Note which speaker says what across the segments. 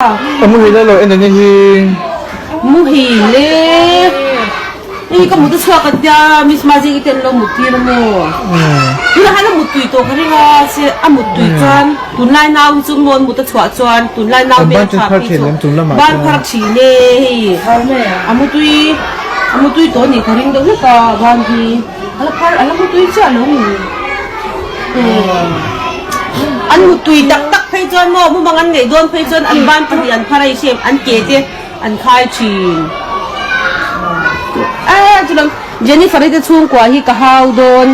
Speaker 1: A muhil a lo en ania hi.
Speaker 2: Muhil e. Hei ka mut a chhuak a tia Miss Mazing i ten lo mut tir a maw. Tunah hian a mut tui tawh ka ring a se a mut tui chuan tunlai nau hi chu mawn mut a chhuah chuan tunlai nau hmel tha phei chu ban phar thin e hei a mutui a mutui tawh a nih ka ring deuh hlek a ban hi a la phar a la mutui chiah lo ni. An mutui tak tak phei chuan maw mumang an ngaih dawn phei chuan an ban pahnih an phar a i hriam an ke te an khai thin. A chulam Jennifer-i te chhungkua hi ka hau dawn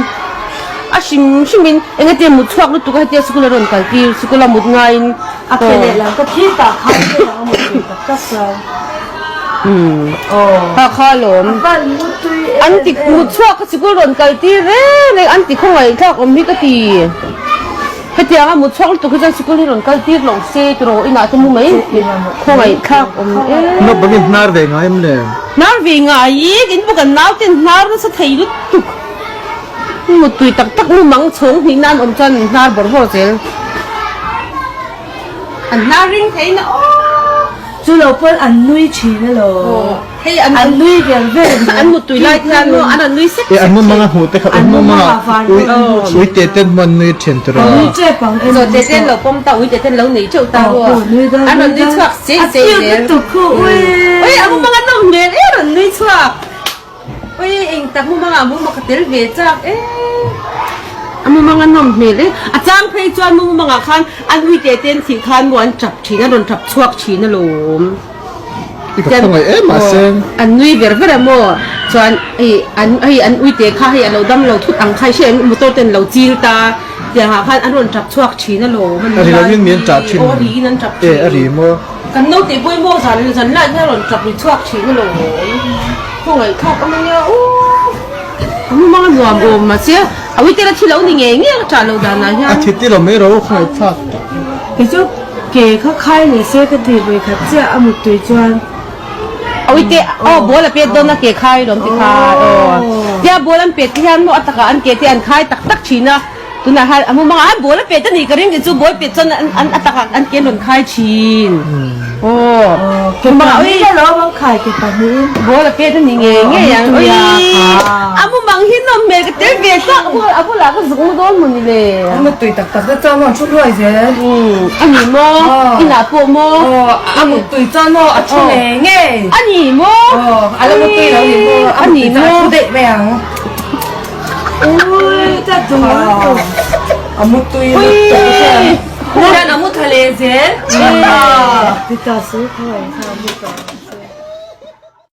Speaker 2: a hrim hrim in eng ate mut chhuak lutuk a hetia sikul a rawn kal tir sikul a mut ngaiin
Speaker 3: a ke lehlam ka thil tah khan te ang a mutui tak tak chuan.
Speaker 2: Aw kha alawm. An ti mut chhuak ka sikul rawn kal tir reng reng an ti khawngaih thlak awm hi ka ti. Hetiang a mut chhuak lutuk hi chuan sikul hi rawn kal tir lo se tiraw inah te mu mai khawngaih thlak awm e.
Speaker 1: Naupangin hnar ve ngai em le?
Speaker 2: Hnar ve ngai i in bawk an nau ten hnar nasa thei lutuk. Mutui tak tak mu mang chhawng hnih nan awm chuan hnar bawrh bawrh zel. An hnar ring thei na aw.
Speaker 3: Chu lo pawn an nui thin alo.
Speaker 2: Hei an
Speaker 3: an nui vel vel zel.
Speaker 2: An mutui lai hian maw an an nui sek sek
Speaker 1: thin. An mumanga hmuh te kha an mumanga ui te ten maw an nui thin tur a.
Speaker 3: Nui tep ang em.
Speaker 2: Zawh te ten lo pawm ta ui te ten lo nei teuh ta rua. An rawn nui chhuak sei sei zel.
Speaker 3: A cute lutuk khu ui.
Speaker 2: Ui a mumanga nawm hmel e rawn nui chhuak. Ui eng tak mumanga mumanga ka tel ve chak e. A mumanga nawm hmel e. A chang phei chuan mumanga khan an ui te ten thih khan maw an tap thin an rawn tap chhuak thin alawm.
Speaker 1: I ka khawngaih em a sen.
Speaker 2: An nui ver ver a maw chuan hei an hei an ui te kha hei a lo dam lo thut ang kha hriat an motor ten lo chil ta tiang ah khan an rawn tap chhuak thin alawm
Speaker 1: A ri lo in mi an tah thin.
Speaker 2: Aw a ri in an tap thin.
Speaker 1: E a ri maw.
Speaker 2: Kan naute pawh maw zan zan lai hian a rawn tap ri chhuak thin alawm. Khawngaih thlak awm ania aw. A mumang a nuam awm mahse a ui tela thi lo ni ngei ngei a tah loh dan ah hian.
Speaker 1: A thi ti lo mai ro khawngaih thlak.
Speaker 3: Kei chu ke kha khai leh se ka ti vawi khat chiah a muttui chuan.
Speaker 2: A ui te aw ball a pet dawn a ke khai lawm ti khai aw. Tia ball an pet te hian maw a takah an ke te an khai tak tak thin a. Tunah hian a mumang ah ball a pet a nih ka ring tih chu ball pet chuan an a takah an ke an rawn khai thin. Aw
Speaker 3: ke pahnih in alawm an khai ke pahnih in.
Speaker 2: Ball a pet a ni ngei ngei ang. Ui a mumang hi nawm hmel ka tel ve hlak a bul a bulah ka zuk mu dawn maw ni le.
Speaker 4: A mutui tak tak te chuan maw an thu hluai zel.
Speaker 2: A ni maw inah pawh maw.
Speaker 4: Aw a mutui chuan maw a thu ngei ngei.
Speaker 2: A ni maw.
Speaker 4: Aw a la mutui lo ni maw a mutui chuan a thu daih mai ang.
Speaker 3: Ui ta tu
Speaker 4: A mutui lutuk hian. Hian a mu tha leh zel.
Speaker 3: Ti ta su kha kha mu ta.